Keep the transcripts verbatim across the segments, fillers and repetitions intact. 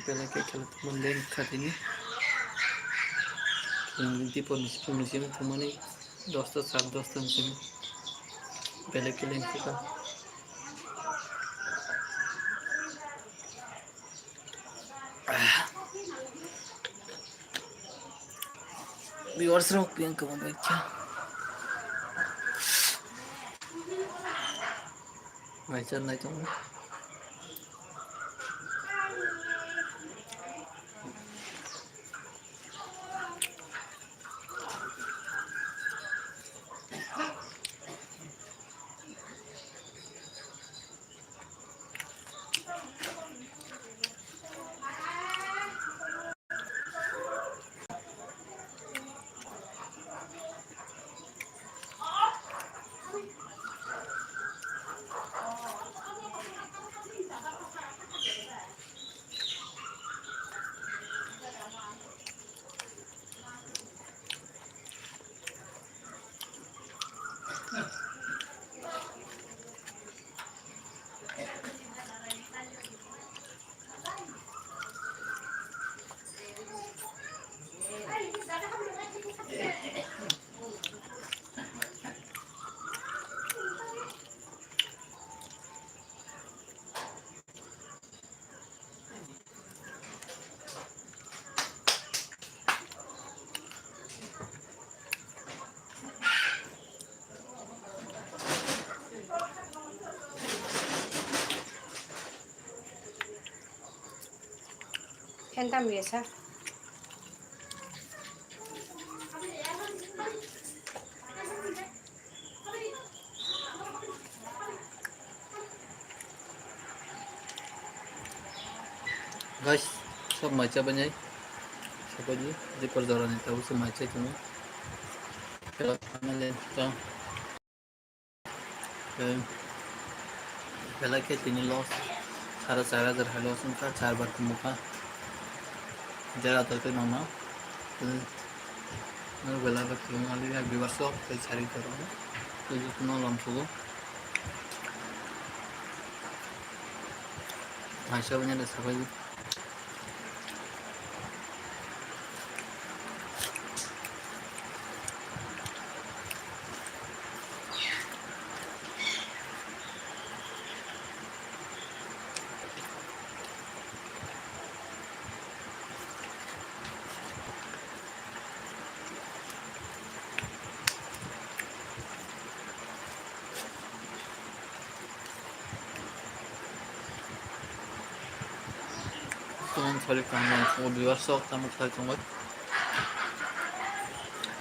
Belai khe khela tongma lengkha tini. Dipor ni simi thumani dosta sar dosta ni simi belai khe lengkha. Viewers rok piang kwbang bai kha. Mai chan nai tongo. Phantom resa. Guys, sob mai cha banai. Sabaidi, dipor jora ni tabuk se mai chai tongo. Kela family tong. Belai khe tini loss, sara char hajar hai loss wngkha, char bar tongmokha. Jera to tei mama. Nwng belai khe tini ali ya viewers rok tei sari toro. Tei jotono lom sugo. Maisa bini le sabai. Tong sari kaham ang tongo, viewers rok tamo khlai tongoi.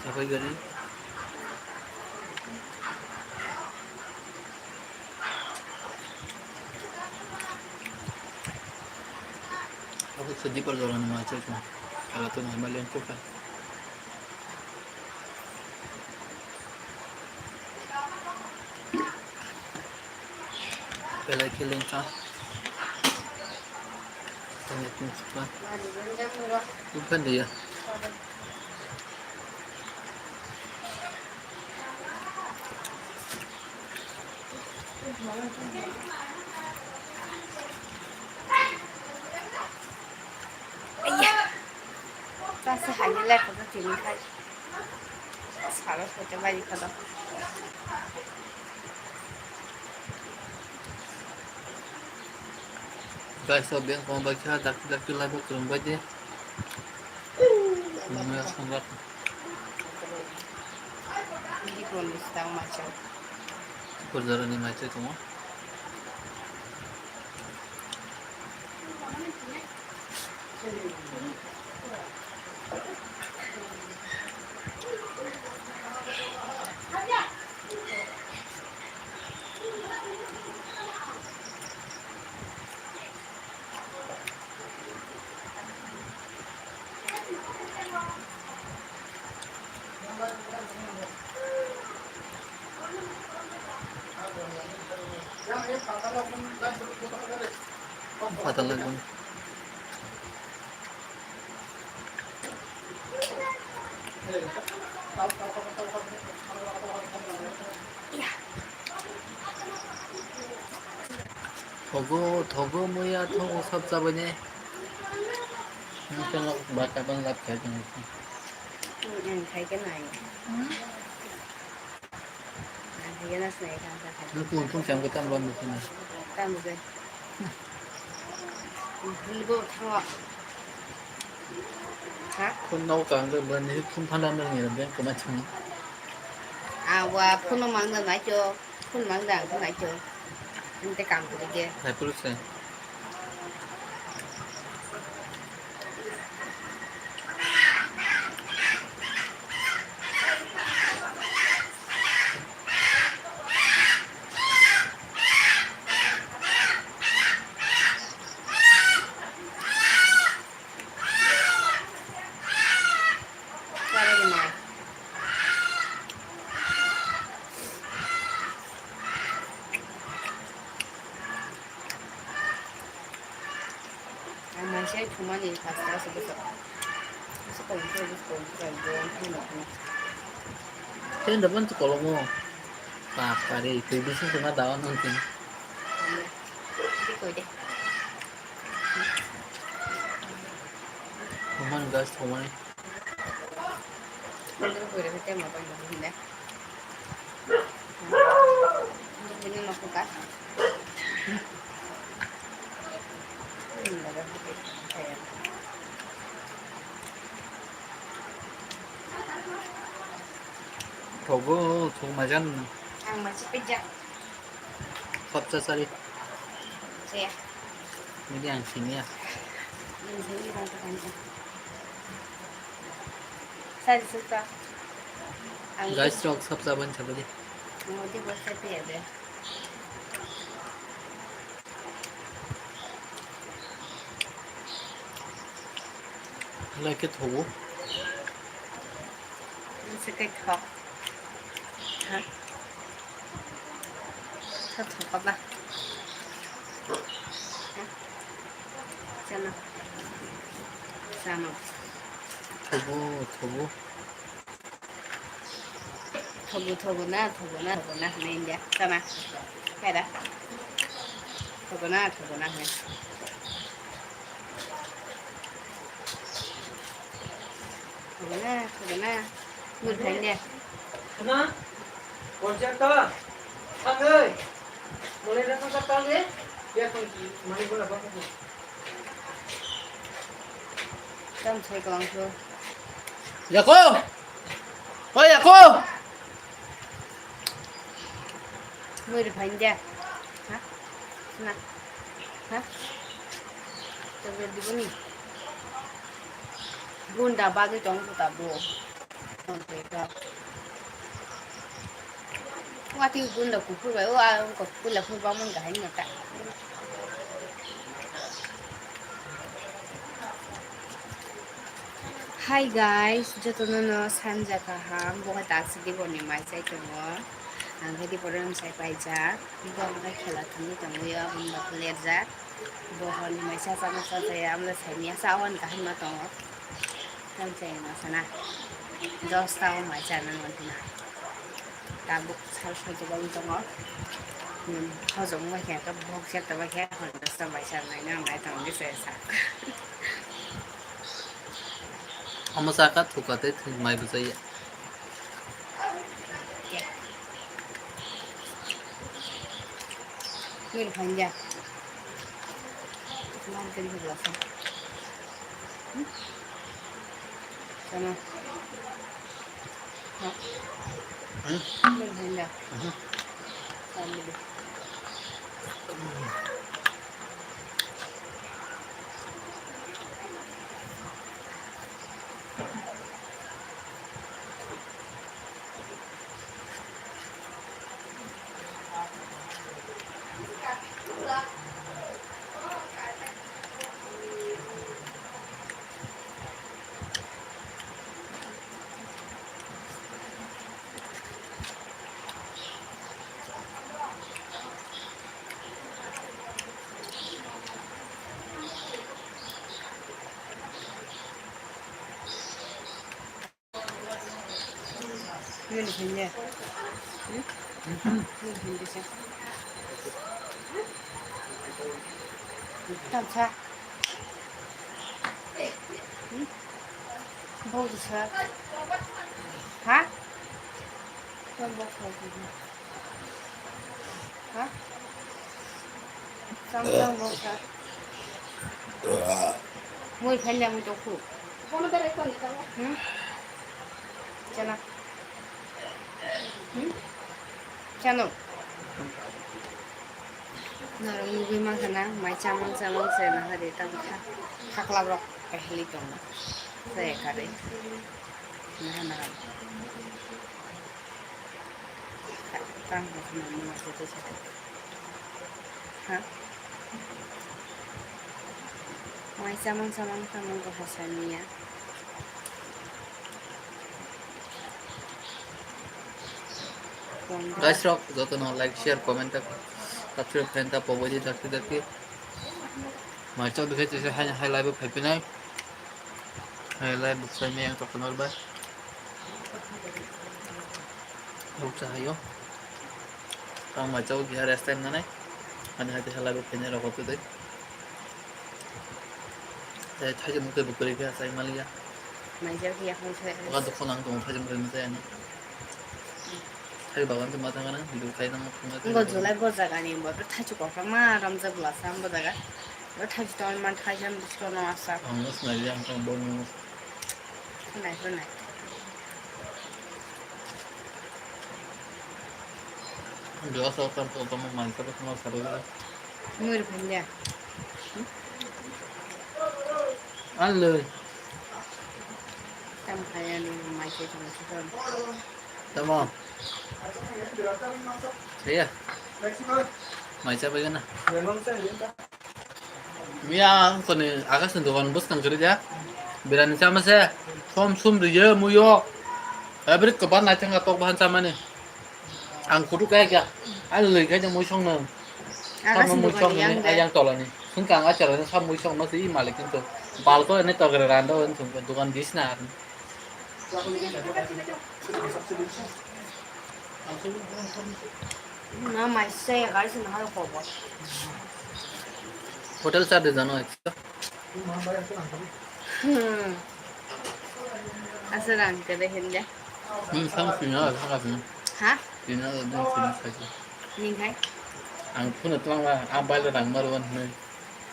Sabai gari. Abo se dipor jora ni ma chai tong. Kala to ma malen to ka. Belai khe lengkha. Tamo tong sukha. Tong khan dia. Aiya. Tasa hai ni lai kho tini khai. Salo photo bai kho. Guys, so beng kong bai kha dak dak lai bo kwrwng bai de. Nungya sangat. Ini pun sedang macam. Kurjara ni macam tu. Pata lagun. Thogo, thogo, muya, thogo, sab chabai ne. Ang khe nok ba kabang lab khai tong. Hmm, ang khai khe nai. Hmm? Ang khai khe nas nai kha, ang khai. Nung kung kung cham khe tam ban bukuna. Tam bukhe. Bukun bo thango. Ha? Khun nok kang khe bani khun phana nang ni ben kama chang. Awa phun mang da nai cho. Phun mang da, phun nai cho. Ante kam kuri ge. Hai pulse. Ang mansai thumani pasta se bwswk. Bwswk kolom se, bwswk kolom se, bwswk kolom se. Tei da ban kolom o. Bapare, twi bising tongma dawa nang tin. Di koi de. Thumani guys, thumani. Ini koi de, tei ma ban hinda. Ini mau buka. Thogo, thok majan. Ang masih pejak. Khopsa sari. Saya. Ini ang sini ya. Ini sini, tante, tante. Sari suka. Ang guys, rok sab saban sabali. Ang udah buat saya ya, deh. Like it, ho. Ang sakit ho. Ha? Sa thok ba. Ha? Sana. Sana. Thogo, thogo. Thogo, thogo na, thogo na, thogo na, hinwi India. Sana. Kaira. Thogo na, thogo na, hinwi. Thogo na, thogo na. Mui khainai. Khna? Konchar ta? Thangwi? Mole na thangkha ta le? Ya thangki, mani bola ba thangki. Tam sai kwlangkho. Yako! Oi, yako! Mui rwphai dia. Ha? Na. Ha? Tablet diboni. Gunda bagwi tong ta bo. Tong ta. Wati gunda kuphur bai. O a ko pula phur ba mon gahai no ta. Hi guys, jotono no sanja kaham, bo hai taksi Dipor ni mai chai tongo. Ang khe Dipor ni sai paijak, bo ang khe khela thangwi tongwi o, aboni bagwi lerjak. Bo hor ni mai cha cha ma cha cha ya, amla sai miya cha o, ani kaham ma tongo. Tang chai ma sana. Dos ta o mai cha nang wan tina. Tabuk sal sal jagao tongo. Hmm, hojong bai khe, bok se ta bai khe, hor dos ta mai cha nai nang nai tong di se sa. Omo saka thuka tei thwng mai bwchai ya. Mui rwphai ya. Mountain hwlasa. Hmm? Sana. Ha. Hmm? Mui rwphai ya. Mhm. Family. Nini hinye. Hmm? Nini hinye se. Tamsa. Hau di sa. Ha? Tang bok sa di. Ha? Tang tang bok sa. Mui khaina mui tokhu. Hmm? Chana. Hmm? Chano. Norok nugui mankha na, mai chamang chamang se nahari tamo kha, khaklap rok pehli tongo. Se kare. Naha naha. Tang kha khna mung se se. Ha? Mai chamang chamang tamo kha saniya. Guys rok, jotono like, share, comment ta, subscribe khaina ta pobaidi dakti dakti. Mai chok dikhe chise hai, hai live phai pinai. Hai live phai me ang chok nor bai. Bukcha hayo. Tang mai chok dikhe rest time nanai. Ani hai hai live phai nai rok tu dei. Tei thaijak mukhe bo kwrwi khe achai maliya. Maijak ya hwn sai. Oka dokho nang tongo thaijak mukhe masa yani. Thai bagan se ma thangana, video khai nang thangana. Ngo julai bo jaga ni bo thaichu kokrok ma ramjak bwla sam bo jaga. Bo thaichu ton man thaijak bisko no asa. Ang no sinai ya ang tong bo no. Khwnai khwnai. Dua sa tam to tam man sa tam sa do. Mui rw phanya. Allo. Tam khaya ni mai se tam se tam. Tamo. Iya. Mai sa bai na. Miya ang koni akas ni dokan bus kan kiri dia. Birani sama se. Som sum riye muyo. Ebrik ko ban nai tengah tok bahan sama ni. Ang kudu kaya kya. Ang lei kaya mui song nang. Agas sama mui song ni ayang tolani. Sungkang acara ni sam mui song no si malik itu. Balko ni togre randa wen sungkang dokan dis na. Na mai se ya gari se na hal ko bo. Hotel sa de jano ekta. Hmm. Asa rang ke de hin de. Hmm, sang sina, sang sina. Ha? Sina, sang sina. Ning khai? Ang phone tlang la, ang bai la rang mar wan ne.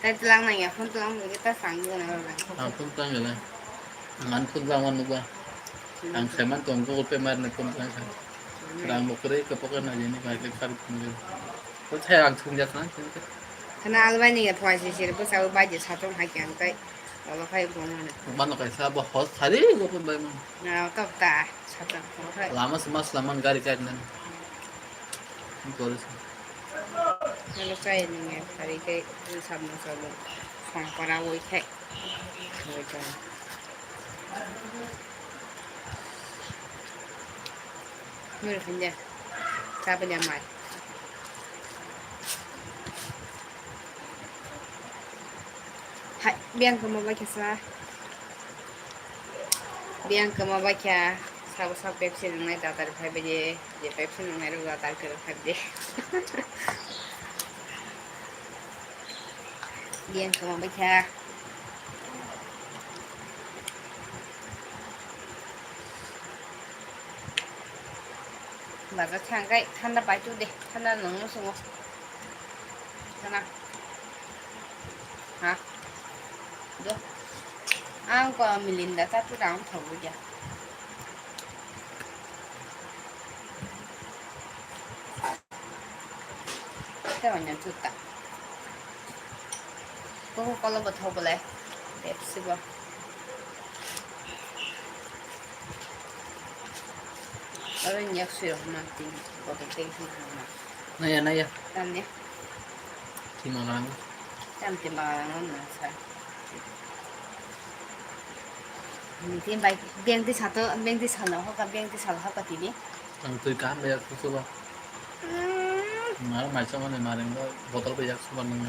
Tai tlang nang ya, phone tlang nang ya, ta sang gana rang. Ang phone tlang gana. Ang phone tlang wan nukwa. Ang saiman tong Google Pay mar ne phone tlang sa. Rang mo kre ka poka na jeni ka ke kar phone. Ko thai ang thung jak na. Kana albai ni ya phone si si ko sa bai je sa tong hai kyang tai. Alo khai phone ne. Mano kai sa bo hos thari go phone bai mo. Na tok ta sa tong phone khai. Lama sma slaman gari kai nan. Ang kore sa. Ano chai nung ya, kari khe samung samung song para woi khe. Woi khe. Mui rw phanya. Cha bwlya mai. Hai, biyang khe mo bai khe sa. Biyang khe mo bai khe sabo sa Pepsi nungnai datar phai bai je, je Pepsi nungnai rok datar khe phai bai je. Biyang khe mo bai khe. Bazar thangkai thanda pai tu de, thanda nung no sungo. Kana? Ha? Do. Ang ko Milinda ta tu daun thabu ja. Te wanya tuta. Coca Cola bo thok le. Pepsi bo. Aro nyak sui rok ma tin. Bottle tei hin ma. Naya, naya. Tam ne. Timo lang. Tam te ma lang na sa. Tin bai beng ti sa to, beng ti sa no hoka, beng ti sa hoka tini. Ang twi kaham bai yak susuba. Mm. Nang mai chama ni maring ba botol bai yak suba nang.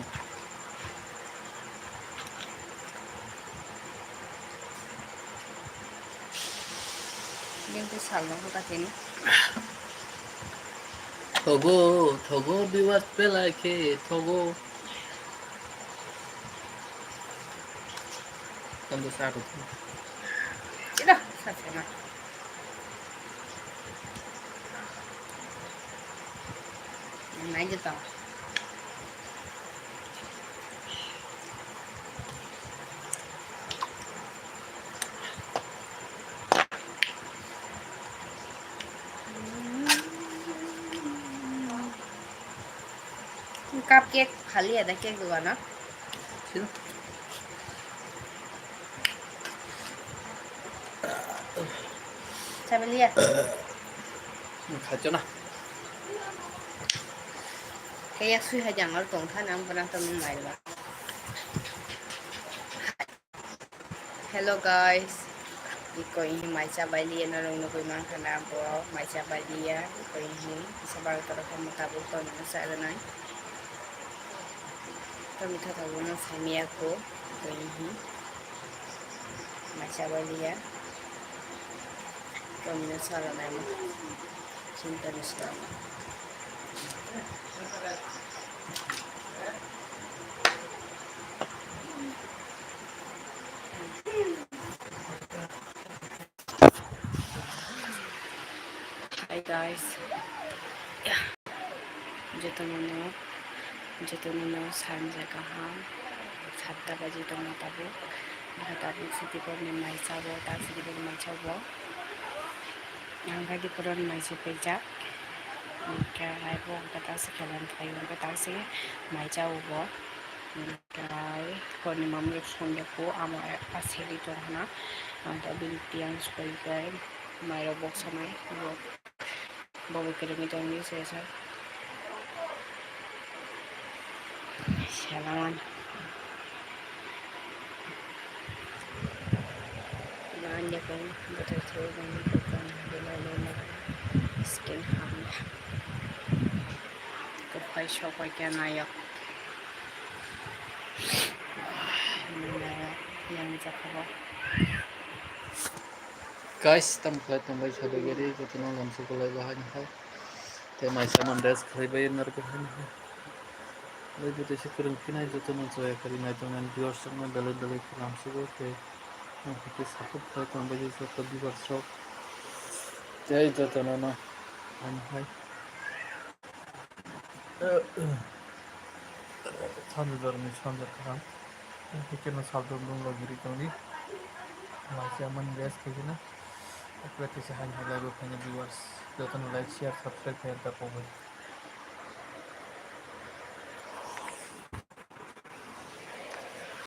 Beng ti sal no hoka tini. Thogo, thogo, biwas pelai khe thogo. Tando sa rok. Dah, sasana. Nai jeta. Cupcake khali ada cake dugano. Sino? Sabaliya. Khacho na. Kaya sui hajang or tong thana ang pernah temen mai ba. Hello guys, ikoi hi maisa bailiya norok nugui mankha na bo maisa bailiya ikoi hi isa baro toro khe mutabuk tongmani sa rwnai. Tongmi thothabuno saimiyakho ikoi hi maisa bailiya tongmino sa rwnai mo. Chinta ni swnam. Hi guys. Jotono no, jotono no sanja kaham. Satta baji tongo tabuk. Tabuk city borni maisa bo, ta city borni maisa bo. Ang kha di puron mai se pejak. Hingke hai bo hingke ta se kelam thai hingke ta se mai cha ubo. Hingke hai korni mamrok songya po amo a seri tong hana. Ang ta bini tiyang soi kai mai rok boksa mai bo. Bo bo kereng tong ni se sa. Selaman. Nanya kong betul tu kong kong belai belai skin hamya. Kupai sopai kya nayak. Yang jakabo. Guys, tam khlai tongbai sado gari, jotono lamsu kolai bahai ni hai. Tei mai saman rest khlai bai narwk hai ni hai. Lai bo tei se kwrwng phinai jotono joya kari nai tong nani viewers rok no belai belai khe lamsugo tei ang khe support khlai tong bai joto viewers rok tei jotono no hai ni hai. Sanjak ni sanjak kaham. Hingke no sal dum dum logiri tongdi. Maisa man rest khe na. Apre tisa han halai bo khaina viewers. Jotono like, share, subscribe khe ta pogwi.